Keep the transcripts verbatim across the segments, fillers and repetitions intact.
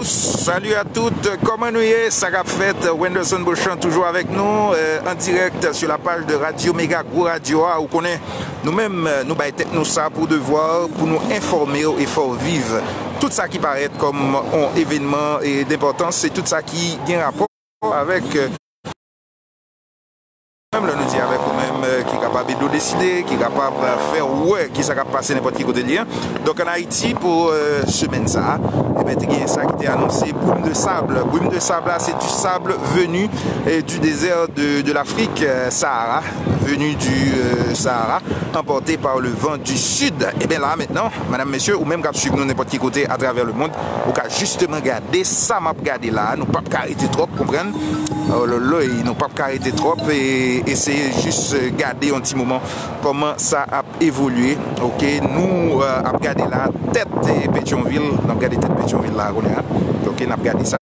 Salut à toutes, kòman nou ye? Sa k ap fèt? Wenderson Beauchamp toujou avèk nou, euh, en direct sur la page de Radio Mega, Gwo Radyo a. Ou konnen, nou menm, euh, nou bay tèt nou sa pou devwa, pou nou enfòme w e fè w viv tout sa ki parèt kòm on evènman, e, d'enpòtans, e tout sa ki gen rapò avèk, euh, menm lè nou di avèk ou menm, euh, ki kapab ede w deside, ki kapab, euh, fè w wè ki sa k ap pase nenpòt ki kote l ye. Donk, ann Ayiti, pou, euh, semèn sa a, e ben, te gen sa ki te anonse, brume de sable. Brume de sable la, c'est du sable venu, euh, du désert de, de l'Afrique, euh, Sahara, venu du, euh, Sahara, emporté par le vent du sud. E ben la, mentnan, madam, mesye, ou menm k ap swiv nou nenpòt ki kote atravè lemonn, ou ka jisteman gade sa m ap gade la a. Nou p ap ka rete twòp, konprann? Ololoy, nou p ap ka rete twòp e eseye jis, euh, gade yon ti moman kòman sa ap evolye. Oke, nou, euh, ap gade la tèt, eh, Petyonvil, n ap gade tèt Petyonvil la kounye a. Oke, n ap gade sa.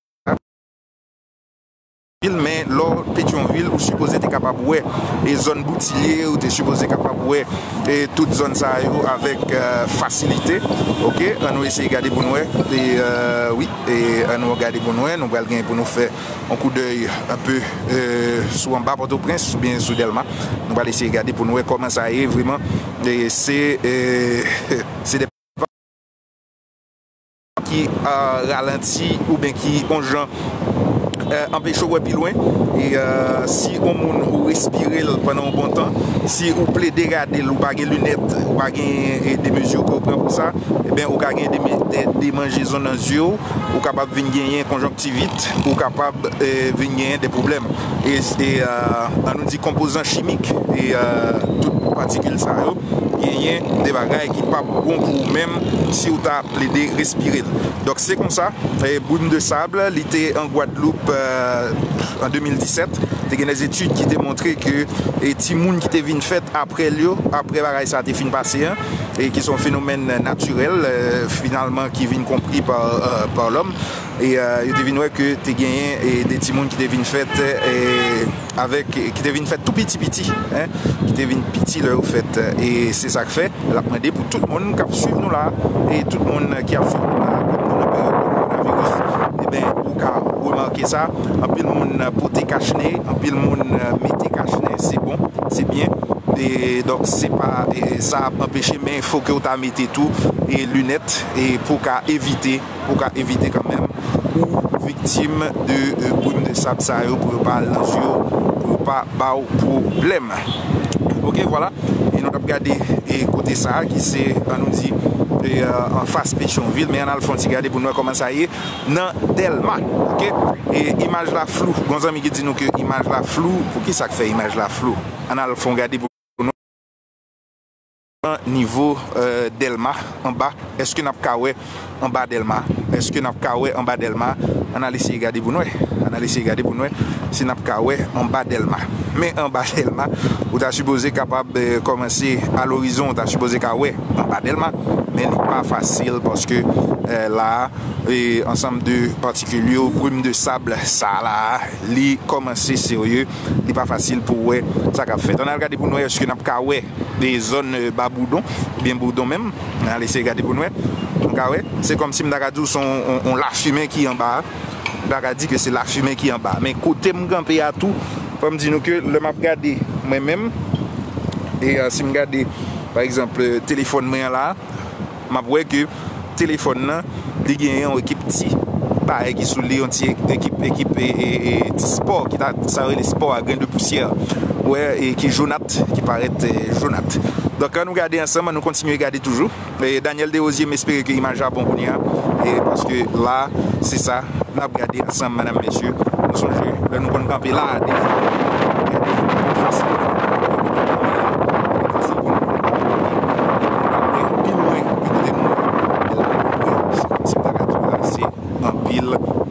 Vil, men lè w Petyonvil, ou sipoze te kapab wè, e, zòn Boutilye, ou te sipoze kapab wè, e, tout zòn sa yo avèk, euh, fasilite. Oke, ann nou eseye gade pou n wè. E, euh, wi, e ann nou gade pou n wè. Nou pral gen pou nou fè yon koudèy enpe, euh, sou anba Pòtoprens oubyen sou Dèlma. Nou pral eseye gade pou n wè kòman sa ye vrèman. E se, euh, se de ki, euh, ralanti oubyen ki yon jan, euh, anpeche w wè pi lwen. E, euh, si yon moun ou respire l pandan yon bon tan, si ou plede gade l, ou pa gen linèt, ou pa gen, e, de mezi ke w pran pou sa, e ben, ou ka gen de, de, de manjezon nan zye w, ou kapab vin genyen konjonktivit, ou kapab, e, vin genyen de pwoblèm. E, e, euh, ann nou di konpozan chimik, e, euh, tout patikil sa yo, genyen de bagay ki p ap bon pou ou menm si w ta plede respire l. Donk, se konsa, e, brume de sable, li te an Gwadloup, euh, an de mil disèt. Te gen de etid ki te montre ke, e, timoun ki te vin fèt apre l yo, apre bagay sa te fin pase an, e ki se yon fenomèn natirèl, euh, finalman, ki vin konpri pa, euh, pa lòm. E, euh, yo te vin wè ke te genyen, e, de timoun ki te vin fèt, e, avèk, ki te vin fèt tou piti piti, en, ki te vin piti lè yo fèt. E se sa k fè, l ap mande pou tout moun k ap swiv nou la, e tout moun ki ap swiv nou la, kòm nou nan peryòd de kowonaviris, e ben, ou ka remake sa, anpil moun pote kachne, anpil moun mete kachne, se bon, se byen. E donk, se pa, e, sa ap anpeche, men fò ke w ta mete tou, e, linèt, e pou w ka evite, pou w ka evite kanmenm ou viktim de, e, brume de sable sa yo, pou yo pa al nan zye w, pou yo pa ba w pwoblèm. Oke, vwala. E nou t ap gade, e, kote sa a ki se, ann nou di, e, anfas Petyonvil, men ann al fè yon ti gade pou n wè kòman sa ye nan Dèlma. Oke? E imaj la flou. Gon zanmi ki di nou ke imaj la flou. Poukisa k fè imaj la flou? Ann al fè yon gade pou nan nivo, euh, Dèlma, anba. Èske n ap ka wè anba Dèlma? Èske n ap ka wè anba Dèlma? Ann al eseye gade pou n wè. Ann al eseye gade pou n wè si n ap ka wè anba Dèlma. Men anba Dèlma, ou ta sipoze kapab, euh, kòmanse a lorizon, ou ta sipoze ka wè anba Dèlma. Men li pa fasil paske, euh, la a, e ansanm de patikil yo, brume de sable, sa la a, li kòmanse serye. Li pa fasil pou w wè sa k ap fèt. Ann al gade pou n wè èske n ap ka wè de zòn, e, ba Boudon, oubyen Boudon menm. Ann al eseye gade pou n wè. Nou ka wè, se kòmsi m ta ka di w se yon, yon, yon lafimen ki anba a. M ta ka di ke se lafimen ki anba a. Men kote m kanpe a tou, fò m di nou ke lè m ap gade mwen menm, e, e, si m gade, pa egzanp, e, telefòn mwen an la, m ap wè ke telefòn nan, li genyen yon ekip ti bagay ki sou li, yon ti ekip, ekip, e, e, e, ti spò, ki ta, sa yo rele spò a grenn de pousyè. Ou wè, e ki jonat, ki parèt, e, jonat. Donk, ann nou gade ansanm, ann nou kontinye gade toujou. E, Daniel Desrosiers, m espere ke imaj la bon kounye a. E paske la, se sa, n ap gade ansanm, madam, mesye. Nou sonje, lè nou konn kanpe la a, deja, gade, fasil pou nou, fasil pou nou, pi lwen, pi kote nou, se kòmsi m ta ka di w la, se anpil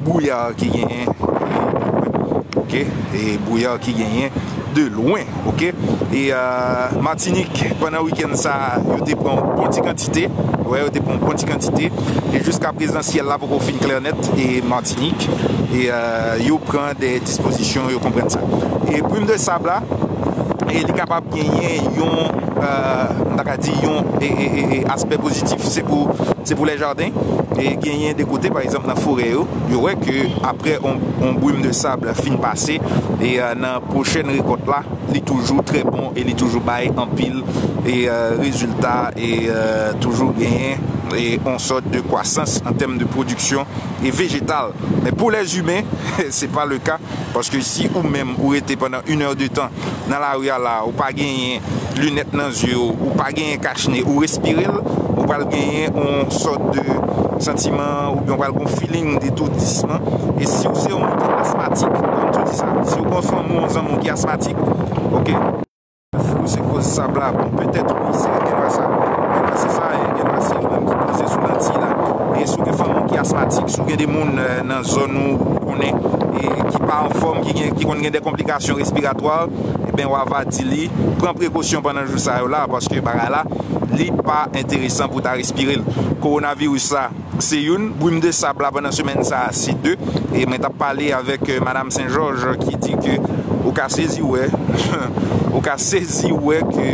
bouya ki genyen, e, pi lwen. Oke? E bouya ki genyen de lwen, oke? E, euh, Matinik, pandan wikenn sa a, yo te pran yon bon ti kantite. Wè, yo te pran yon bon ti kantite. E jiska prezan, syèl la poko fin klè nèt. E Matinik, e, euh, yo pran de dispozisyon, yo konprann sa. E brume de sable la, e li kapab genyen yon, euh, m ta ka di yon e, e, e, e aspè pozitif, se pou, se pou lè jaden. E genyen de kote, pa egzanp, nan forè yo, yo wè ke apre on, on brim de sab fin pase, e euh, nan pwochèn rekòt la, li toujou trè bon e li toujou bay anpil e euh, rezilta e euh, toujou genyen e on sòt de kwasans an tèm de pwodiksyon e vejetal. Men pou lèzimen, se pa le ka, paske si ou menm ou rete pandan inè de tan nan lari a la, ou pa genyen linèt nan zye w, ou pa genyen kachne, ou respire l, ou pral genyen on sòt de santiman oubyen ou pral gon feeling detoutisman. E si w se yon moun ki asmatik, ban m tou di sa, si w gon fanmi w, yon zanmi w ki asmatik, ok, flou se koz sab la, bon, petèt wi, se gen dwa sa, gen dwa se sa, gen dwa se yo menm ki poze sou lantiy la. E si w gen fanmi w ki asmatik, si w gen de moun euh, nan zòn ou konnen e ki pa anfòm, ki, gen, ki konn gen de konplikasyon respiratwa, ebyen w ava di li pran prekosyon pandan jou sa yo la, paske bagay la, li pa enteresan pou ta respire l. Kowonaviris la, se youn, brim de sab la pandan semèn sa a, se de, e mwen t ap pale avèk euh, Madam Sen Jòj ki di ke ou ka sezi wè, ou ka sezi wè ke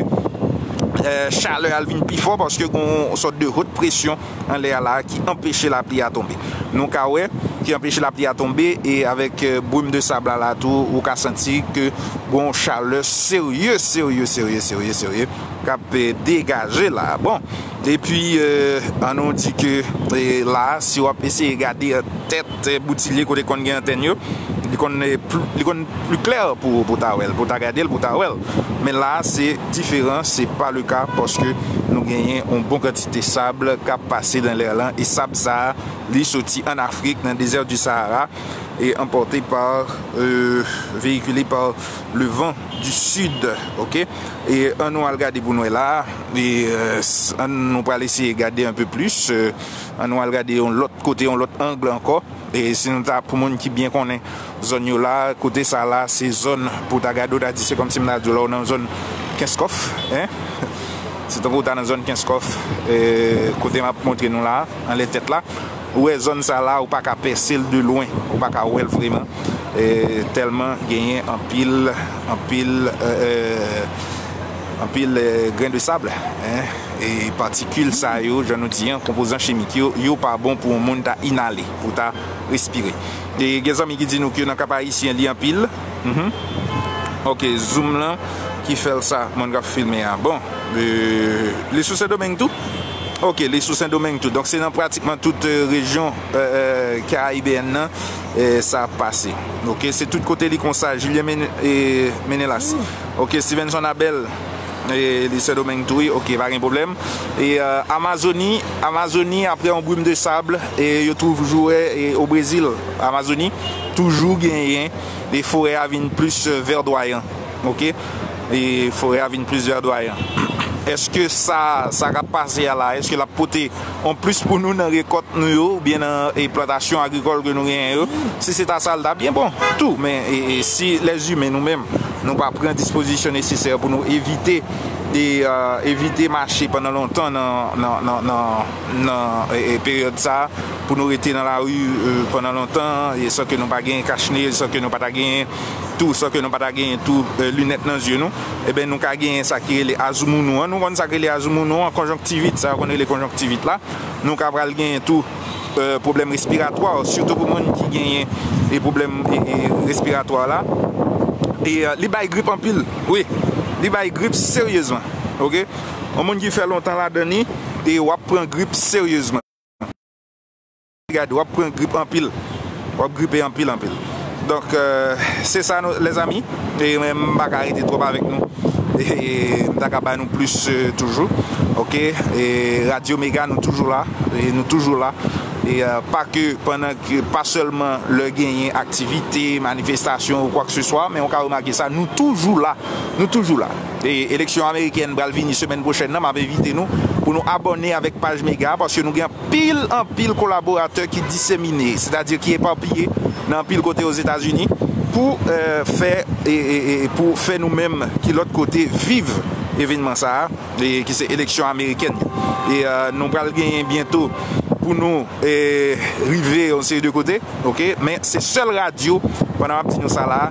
euh, chalè a l vin pi fò paske gon sòt de haute pression anlè a la ki anpeche lapli a tonbe. Nou ka wè ki anpeche lapli a tonbe e avèk euh, brim de sab la la tou, ou ka santi ke gon chalè serye, serye, serye, serye, serye k ap euh, degaje la. Bon, epi euh, ann nou di ke euh, la, si w ap eseye gade euh, tèt euh, boutilye kote konn gen antèn yo, li konn euh, pli, li konn pli klè pou, pou ta wè l, pou ta gade l, pou ta wè l. Men la, se diferan, se pa le ka, paske nou genyen yon bon kantite sab k ap pase nan lè lan, e sab sa a, li soti ann Afrik, nan dezè di Sahara, e anpòte pa, euh, veyikile pa le van di sid, ok? E ann nou al gade pou n wè la, e euh, ann nou pral eseye gade un peu plus, euh, ann nou al gade yon lòt kote, yon lòt ang ankò. E si nou ta, pou moun ki byen konnen zòn yo la, kote sa la, se zòn pou ta gade, w ta di se kòmsi m ta di w la, w nan zòn Kenskòf, en? Se tankou w ta nan zòn Kenskòf, e, kote m ap montre nou la, anlè tèt la. Ou wè zòn sa la, ou pa ka pèse l de lwen, ou pa ka wè l vreman, e, tèlman genyen anpil, anpil, e, e, anpil e, gren de sab, en, e patikil sa yo, jan nou di an, konpozan chimik yo, yo pa bon pou yon moun ta inale, pou ta respire. E gen zanmi ki di nou ke nan Kap Ayisyen li anpil. Mhm. Ok, zoom lan ki fè l sa, moun k ap filme a. Bon, e, li sou Sendomeng tou? Ok, li sou Sendomeng tou. Donk se nan pratikman tout e, rejyon e, e, karayibeyèn nan e, sa ap pase. Ok, se tout kote li konsa. Julien Men, e, Menelas. Ok, Stevenson Abel, e, li Sendomeng tou, wi. Ok, pa gen pwoblèm. E, e, Amazoni, Amazoni, apre yon brim de sab, e, yo toujou wè, e, o Brezil, Amazoni, toujou genyen, e forè a vin plis e, vèdwayan. Ok? E forè a vin plis vèdwayan. Èske sa, sa k ap pase a la, èske l ap pote yon plis pou nou nan rekòt nou yo, oubyen nan e, plantasyon agrikòl ke nou genyen yo? Si se ta sa, l ta byen bon tou. Men e, e, si lèzimen nou menm, nou pa pran dispozisyon nesesè pou nou evite, e, e, evite mache pandan lontan nan, nan, nan, nan, nan e, e, peryòd sa a, pou nou rete nan lari e, pandan lontan, e san ke nou pa genyen kachne, san ke nou pa ta genyen tou, san ke nou pa ta genyen tou e, linèt nan zye nou, ebyen nou ka genyen sa ki rele azoumounou an. Nou konn sa ki rele azoumounou an, konjonktivit, sa yo konn rele konjonktivit la. Nou ka pral genyen tou e, pwoblèm respiratwa, sitou pou moun ki genyen e, pwoblèm e, e, respiratwa la. E e, li bay grip anpil, wi. Li bay grip seryezman, ok? Yon moun ki fè lontan ladan li, e w ap pran grip seryezman. Gade, w ap pran grip anpil. W ap gripe anpil, anpil. Donk, e, se sa, nou, lèzami. E mwen, m pa ka rete twòp avèk nou. E, e, m ta ka ba nou plis e, toujou. Ok? E, Radyo Mega, nou toujou la. E nou toujou la. E e, pa ke pandan ke, pa sèlman lè genyen aktivite, manifestasyon ou kwakeseswa, men w ka remake sa, nou toujou la. Nou toujou la. E eleksyon amerikèn pral vini semèn pwochèn nan, m ap envite nou pou nou abòne avèk paj Mega, paske nou gen anpil, anpil kolaboratè ki disemine, sètadi ki epapiye nan anpil kote Ozetazini, pou e, fè, e, e, e, pou fè nou menm ki lòt kote viv evènman sa a, e, ki se eleksyon amerikèn yo. E e, nou pral genyen byento pou nou e, rive yon seri de kote, ok? Men se sèl radyo, pandan m ap di nou sa la,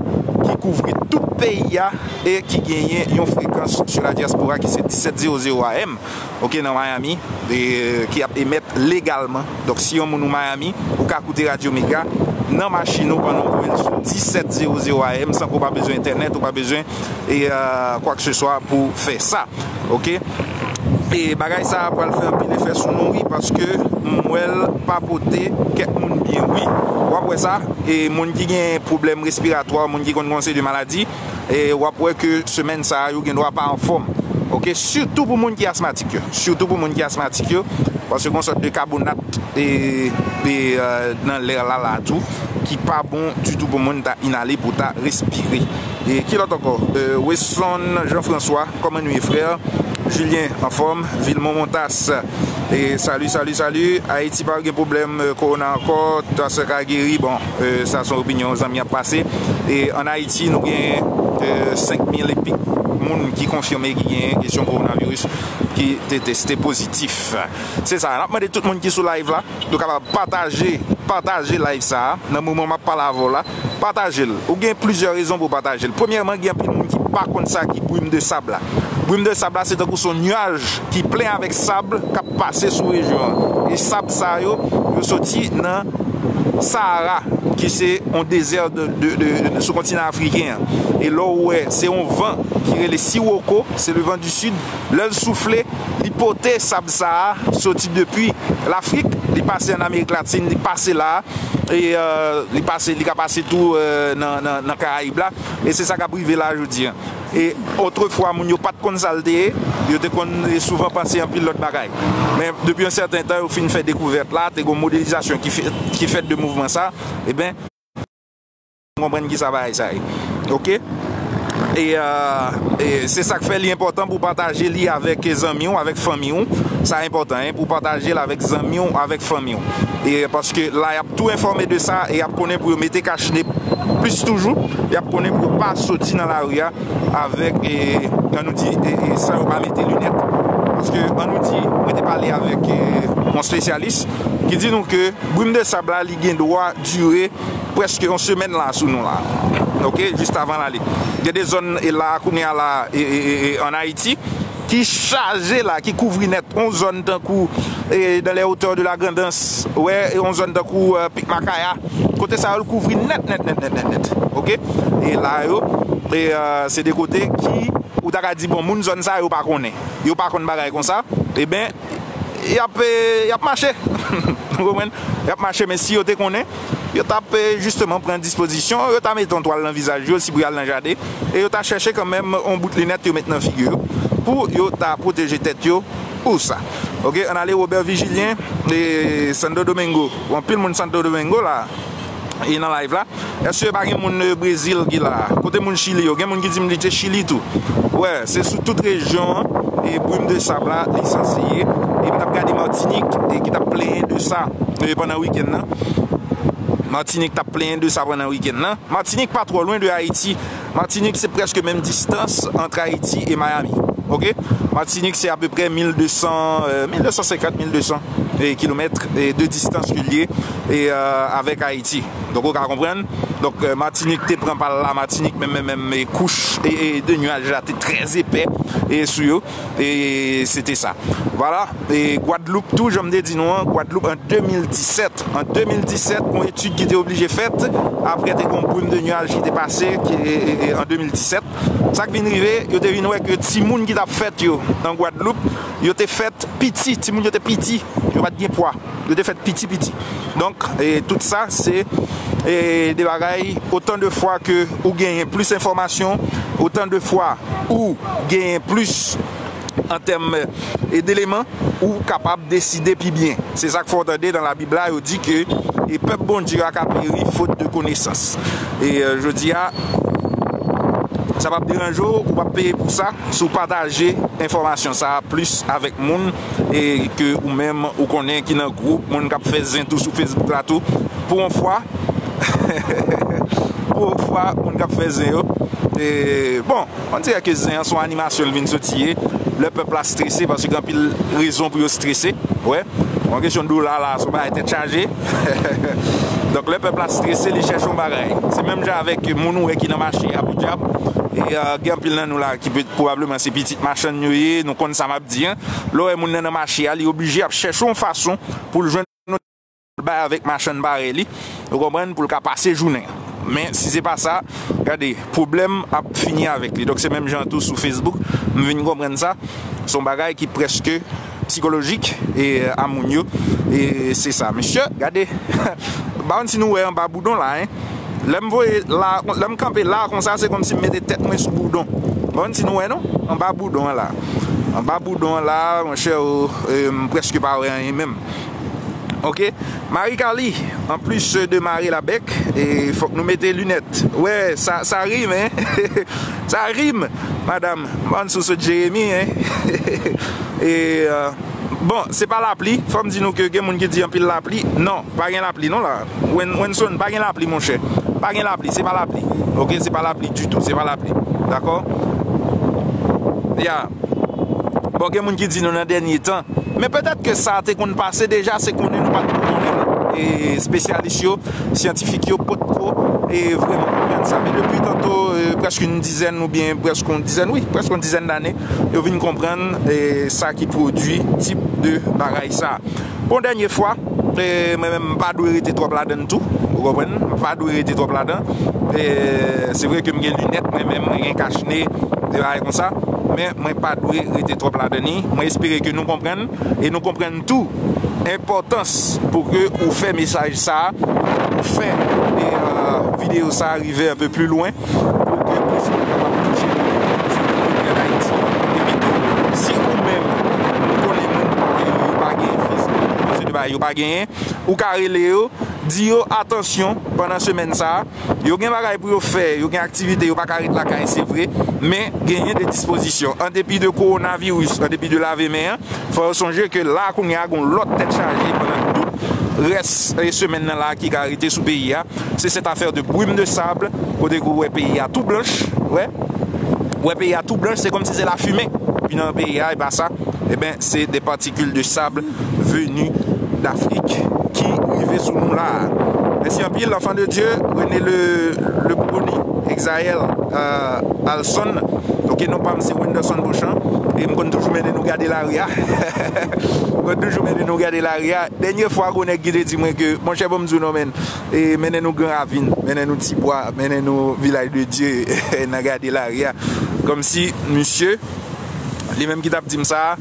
ki kouvri tout peyi a e ki genyen yon frekans sou la dyaspora ki se disèt zewo zewo A M, oke, nan Miami, e ki ap emèt legalman. Donk, si yon moun ou Miami, ou ka koute Radyo Mega nan machin ou pandan w branche sou disèt zewo zewo A M san ke w pa bezwen entènèt, ou pa bezwen e, euh, kwa ke se swa pou fè sa. Oke? E bagay sa a pral fè anpil efè sou nou, wi, paske m wè l pa pote kèk moun byen, wi. W ap wè sa, e moun ki gen pwoblèm respiratwa, moun ki konn gen yon seri de maladi, e w ap wè ke semèn sa a, yo gen dwa pa anfòm. Oke? Sitou pou moun ki asmatik yo. Sitou pou moun ki asmatik yo, paske gen yon sòt de kabonat e, e, euh, nan lè la la tou, ki pa bon ditou pou moun ta inale, pou ta respire. E ki lòt ankò? Euh, Wesson Jean François, kòman nou ye, frè? Julien, anfòm. Vilmont Montas, e sali, sali, sali. Ayiti pa gen pwoblèm, euh, kowona ankò, ta se ka geri. Bon, euh, sa se yon opinyon zanmi ap pase. E ann Ayiti, nou gen, euh, senk mil epi moun ki konfime ki gen kesyon kowonaviris ki te teste pozitif. Se sa, n ap mande tout moun ki sou live la, nou kapab pataje, pataje live sa a, nan moman m ap pale avè w la, pataje l. Ou gen plizyè rezon pou w pataje l. Premyèman, gen anpil moun ki pa konn sa ki brim de sab la. Brim de sab la, se tankou se yon nyaj ki plen avèk sab k ap pase sou rejyon an. E sab sa yo, yo soti nan Sahara, ki se yon dezè de, de, de, de, sou kontinan afriken an. E lè w wè, se yon van ki rele Sirocco, se le vent du sud. Lè l soufle, li pote sab sa a soti depi Lafrik, li pase ann Amerik Latin, li pase la a, e, euh, li pase, li ka pase tou, euh, nan, nan, nan Karayib la, e se sa k ap rive la jodi a. E otrefwa, moun yo pa t konn sa l te ye, yo te konn, e, souvan panse anpil lòt bagay. Men depi yon sèten tan, yo fin fè dekouvèt la, te gen yon modelizasyon ki fè, ki fèt de mouvman sa, eben, konprann kisa bagay sa ye. Oke? E, euh, e se sa k fè li enpòtan pou pataje li avèk zanmi w, avèk fanmi w. Sa enpòtan, hein, pou pataje l avèk zanmi w, avèk fanmi w. E paske la, y ap tou enfòme de sa e y ap konnen pou yo mete kachne plis toujou. Y ap konnen pou yo pa soti nan lari a avèk, e, ann nou di, e, e, san yo pa mete linèt. Paske, ann nou di, mwen te pale avèk, e, yon espesyalis ki di nou ke brim de sab la, li gen dwa dire prèske yon semèn la sou nou la. Oke, jis avan l ale. Gen de zòn, e, la, kounye a la, e, e, e, e, ann Ayiti, ki chaje la, ki kouvri nèt. Yon zòn tankou, e, dans les hauteurs de la Grand'Anse, wè, yon zòn tankou, euh, Pik Makaya. Kote sa yo, l kouvri nèt, nèt, nèt, nèt, nèt, nèt. Oke? E la yo, e, euh, se de kote ki, ou ta ka di, bon, moun zòn sa yo pa konnen. Yo pa konn bagay konsa. Eben, y ap, e, y ap mache. Ou konprann? Y ap mache, men si yo te konnen, yo t ap, e, jisteman pran dispozisyon, yo ta mete yon twal nan vizaj yo, si pou y al nan jaden, e yo ta chèche kanmenm yon bout linèt yo met nan figi yo, pou yo ta pwoteje tèt yo pou sa. Oke, ann ale Robert Vigilien, e Santo Domingo. Bon, anpil moun Santo Domingo la, e nan live la. Èske pa gen moun, e, Brezil ki la? Kote moun Chili yo? Gen moun ki di m li te Chili tou. Wè, se sou tout rejyon an, e brim de sab la, li sanse ye. E m t ap gade Matinik, e ki t ap plenyen de sa, e pandan wikenn nan. Matinik t ap plenyen de sa pandan wikenn nan. Matinik pa twò lwen de Ayiti. Matinik se prèske menm distans ant Ayiti e Miami. Oke? Matinik se apeprè mil de san, euh, mil de san senkant, mil de san, e, kilomèt, e, de distans ke l ye, e, euh, avèk Ayiti. Donk, ou ka konprann. Donk, euh, Matinik te pran pa l la, Matinik menm, menm, menm, e, kouch, e, e, de nyaj la te trè epè, e, sou yo. E se te sa. Vwala. E Gwadloup tou, jan m te di nou an, Gwadloup an de mil disèt. An de mil disèt, yon etid ki te oblije fèt, apre te gen yon brim de nyaj ki te pase, ki, e, e, e, an de mil disèt. Sa k vin rive, yo te vin wè ke timoun ki t ap fèt yo an Gwadloup, yo te fèt piti, timoun yo te piti, yo pa t gen pwa. Yo te fèt piti piti. Donk, e, tout sa, se, e, de bagay, otan de fwa ke ou genyen plis enfòmasyon, otan de fwa ou genyen plis an tèm, e, deleman, ou kapab deside pi byen. Se sa k fè w tande nan Labib la, yo di ke, e, pèp Bondye a ka peri fot de konesans. E, e, jodi a, sa p ap deranje w, ou p ap peye pou sa, si w pataje enfòmasyon sa a plis avèk moun, e, ke ou menm ou konnen ki nan gwoup, moun k ap fè zen tou sou Facebook la tou. Pou yon fwa, pou yon fwa, moun k ap fè zen yo. E, bon, on dirè ke zen an se yon animasyon l vin soti ye. Lè pèp la strese, paske gen anpil rezon pou yo strese. Wè, yon kesyon dola la, se yon bagay tèt chaje. Donk, lè pèp la strese, li chèche yon bagay. Se menm jan avèk moun ou wè ki nan mache a podyab. E, euh, gen anpil nan nou la ki pe, pwobableman se pitit machann yo ye, nou konn sa m ap di an. Lè w wè moun nan nan mache a, li oblije ap chèche yon fason pou l jwenn yon bay avèk machann parèy li, ou konprann, pou l ka pase jounen. Men si se pa sa, gade, pwoblèm ap fini avèk li. Donk se menm jan tou sou Facebook, m vin konprann sa. Se yon bagay ki prèske sikolojik e a moun yo. E se sa, mesye, gade. M pa konn si nou wè anba boudon la, en. Lè m voye la, lè m kanpe la konsa, se kòmsi m mete tèt mwen sou boudon. M pa konn si nou wè non, anba boudon an la. Anba boudon an la, monchè, o, e, m prèske pa wè anyen menm. Ok? Marie Carly, an plis de mare labèk, e fòk nou mete linèt. Wè, sa, sa rim, en. Sa rim, madanm. M pa konn si w sot Jeremi, en. E, euh, bon, se pa lapli. Fò m di nou ke gen moun ki di anpil lapli. Non, pa gen lapli non la. Wen-, Wenson, pa gen lapli, monchè. Pa gen lapli, se pa lapli. Ok, se pa lapli ditou, se pa lapli. Dakò? Ya. Bon, gen moun ki di nou nan dènye tan. Men petèt ke sa te konn pase deja, se konnen nou pa t konnen l. E espesyalis yo, syantifik yo potko, e vrèman konprann sa. Men depi tanto, e, prèske yon dizèn oubyen prèske yon dizèn, wi, prèske yon dizèn dane, yo vin konprann, e, sa ki pwodui tip de bagay sa. Bon, dènye fwa, e, mwen menm, m pa dwe rete twòp ladan l tou, ou konprann? M pa dwe rete twòp ladan. E, se vre ke m gen linèt, mwen menm, mwen gen kach ne, de bagay konsa. Men mwen pa dwe rete twòp ladan li. Mwen espere ke nou konprann, e nou konprann tou enpòtans pou ke ou fè mesaj sa a, ou fè, e, euh, videyo sa a rive un peu plus loin, pou ke plis moun kapab touche, di nou ki ann Ayiti. Epi tou, si ou menm, ou konnen moun parèy ou yo pa gen Facebook, se de bagay yo pa genyen, ou ka rele yo, di yo, atansyon, pandan semèn sa a, yo gen bagay pou yo fè, yo gen aktivite, yo pa ka ret lakay, se vre, men genyen de dispozisyon. An depi de kowonaviris, an depi de lave men an, fò yo sonje ke la, kounye a, gon lòt tèt chaje pandan tout rès, e, semèn nan la ki ka rete sou peyi a. Se cette affaire de brume de sable, kote ke ou wè peyi a tou blanch, wè. Ou wè peyi a tou blanch, se kòmsi se lafimen ki nan peyi a, e pa sa. Eben, se de particules de sable venues d'Afrique ki rive sou nou la. Mèsi anpil, enfant de Dieu, René Le, Le Bruni, Exaël, euh, Alson. Ok, non pa m se Wenderson Beauchamp. E m konn toujou mennen nou gade lari a. M konn toujou mennen nou gade lari a. Dènye fwa, gon nèg ki te di mwen ke, monchè, bon, m di w non, men, e, mennen nou Gran Ravin, mennen nou Tibwa, mennen nou Vilaj de Dye, nan gade lari a. Kòmsi, misye, li menm ki t ap di m sa,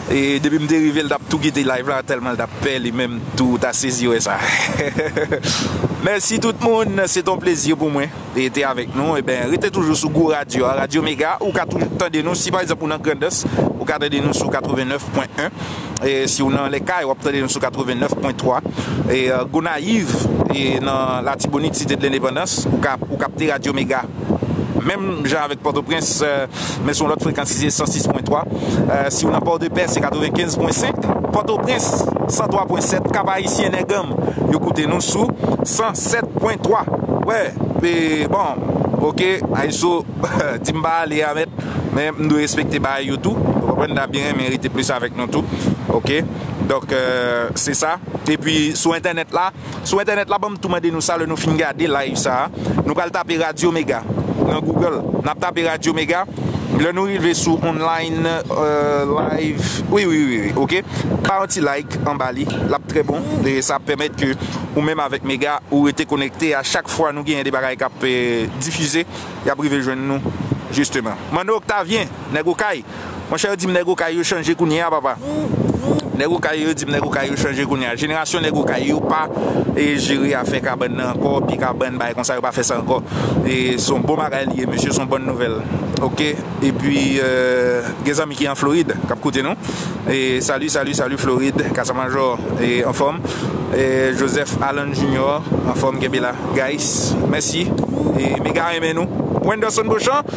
e depi m te rive, l t ap tou kite live la, tèlman l t ap pè, li menm tou, ta sezi wè sa. Mèsi tout moun, se t on plezi pou mwen. Rete avèk nou, eben, rete toujou sou gwo radyo a, Radyo Mega, ou ka toujou tande nou, si pa egzanp ou nan Grandans, ou ka tande nou sou katrevennnèf pwen en, e si w nan lèkay, w ap tande nou sou katrevennnèf pwen twa, e, euh, Gonayiv, e nan Latibonit, Site de Lendepandans, ou ka, ou kapte Radyo Mega. Menm jan avèk Pòtoprens, euh, men se yon lòt frekans, se san sis pwen twa. Euh, si w nan Pòdepè, se katrevenkenz pwen senk. Pòtoprens, san twa pwen sèt. Kap Ayisyen, Nèganm, yo koute nou sou san sèt pwen twa. Wè, e, bon, ok, Ayzo, di m pa ale a mèt, men m dwe respekte bagay yo tou. Ou konprann, n ta byen renmen rete plis avèk nou tou. Ok, donk, euh, se sa. Epi, sou entènèt la, Sou entènèt la, ban m tou mande nou sa lè nou fin gade live sa a. Nou pral tape Radyo Mega nan Google. N ap tape Radyo Mega. Lè nou rive sou online, euh, live, wi, wi, wi, wi, ok. Ba yon ti like anba li, l ap trè bon. E sa ap pèmèt ke ou menm avèk Mega, ou rete konekte a chak fwa nou genyen de bagay k ap, eh, difize, y ap rive jwenn nou, jisteman. Manno Octavien, nèg Okay, Monchè, yo di m nèg Okay yo chanje kounye a, papa. Nèg Okay yo di m nèg Okay yo chanje kounye a. Jenerasyon nèg Okay yo pa, e, jere afè kabann nan ankò, pye kabann, bagay konsa, yo pa fè sa ankò. E se yon bon bagay li ye, mesye, se yon bòn nouvèl. Ok? Epi, euh, gen zanmi ki an Florid, k ap koute nou. E salut, salut, salut Florid, Kasa Majò, e anfòm. E Joseph Alan Junior, anfòm, kenbe la. Guys, mèsi. E Mega renmen nou. Wenderson Beauchamp,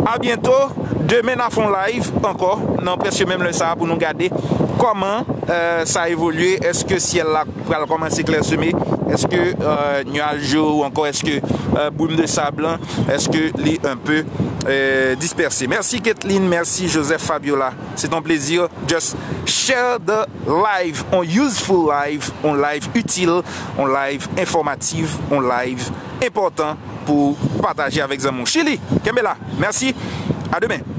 a byento. Demen n a fè yon live ankò, nan prèske menm lè sa a pou nou gade kòman, euh, sa evolye. Èske syèl la pral kòmanse klèseme? Èske, euh, nyaj yo ou ankò èske, euh, brume de sable lan, èske li un peu, euh, dispersé? Mèsi Kathleen, mèsi Joseph Fabiola. C'est un plaisir. Just share the live, on useful live, on live utile, on live informatif, on live enpòtan. pou pataje avèk zanmi w. Chili, kenbe la. Mèsi. A demen.